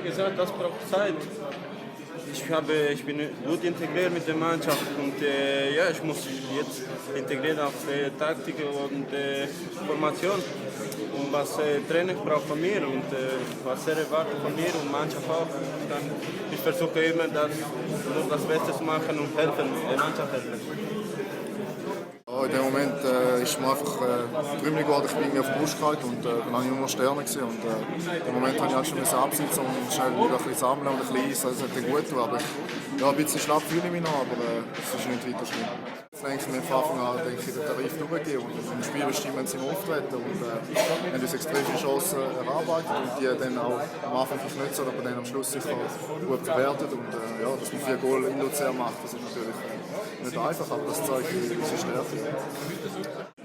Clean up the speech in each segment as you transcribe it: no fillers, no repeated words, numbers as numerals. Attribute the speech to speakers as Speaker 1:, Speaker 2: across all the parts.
Speaker 1: gesagt, das braucht Zeit. Ich bin gut integriert mit der Mannschaft und ja, ich muss jetzt integrieren auf Taktik und Formation und was Trainer braucht von mir und was er erwartet von mir und Mannschaft auch. Ich versuche immer nur das Beste zu machen und helfen, der Mannschaft helfen.
Speaker 2: Ja, in dem Moment ist mir einfach Trümmel geworden. Ich bin irgendwie auf die Brust gehalten und dann habe ich nur noch Sterne gesehen. Und in dem Moment habe ich halt schon absitzen und schnell wieder ein bisschen sammeln und ein bisschen Eis. Also, das hat dann gut getan. Aber ja, ein bisschen schlapp fühle ich mich noch, aber es ist nicht weiter schlimm. Jetzt denke ich mir von Anfang an, den Tarif durchgehen und im Spiel bestimmen sie im Auftreten. Und wir haben uns extrem viele Chancen erarbeitet und die dann auch am Anfang vielleicht nicht so, aber dann am Schluss sicher gut verwertet. Und ja, dass man 4 Goal in Luzern macht, das ist natürlich nicht einfach, aber das zeigt unsere Stärke.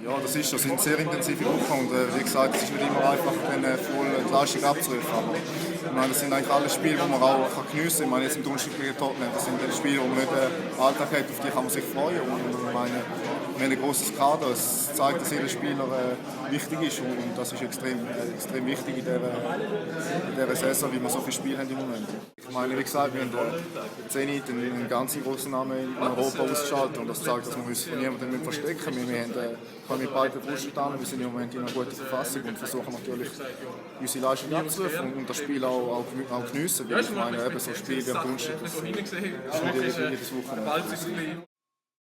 Speaker 2: Ja, das sind sehr intensive Wochen und wie gesagt, es ist nicht immer einfach, voll die Leistung abzurufen. Aber ich meine, das sind eigentlich alle Spiele, die man auch geniessen kann. Ich meine, jetzt im Donnerstag gegen Tottenham, das sind Spiele, wo man nicht einen Alltag hat, auf die kann man sich freuen. Und ich meine, wir haben ein grosses Kader, es zeigt, dass jeder Spieler wichtig ist und das ist extrem wichtig in dieser Saison, wie wir so viele Spiele haben im Moment. Ich meine, wie gesagt, wir haben Zenit, einen ganz grossen Namen in Europa ausgeschaltet und das zeigt, dass wir uns von niemandem verstecken müssen. Wir haben mit beiden Brüsten an, wir sind im Moment in einer guten Verfassung und versuchen natürlich unsere Leistung abzurufen und das Spiel auch geniessen. Weil ich meine, eben so ein Spiel wie am Donnerstag, das ist natürlich jedes Wochenende.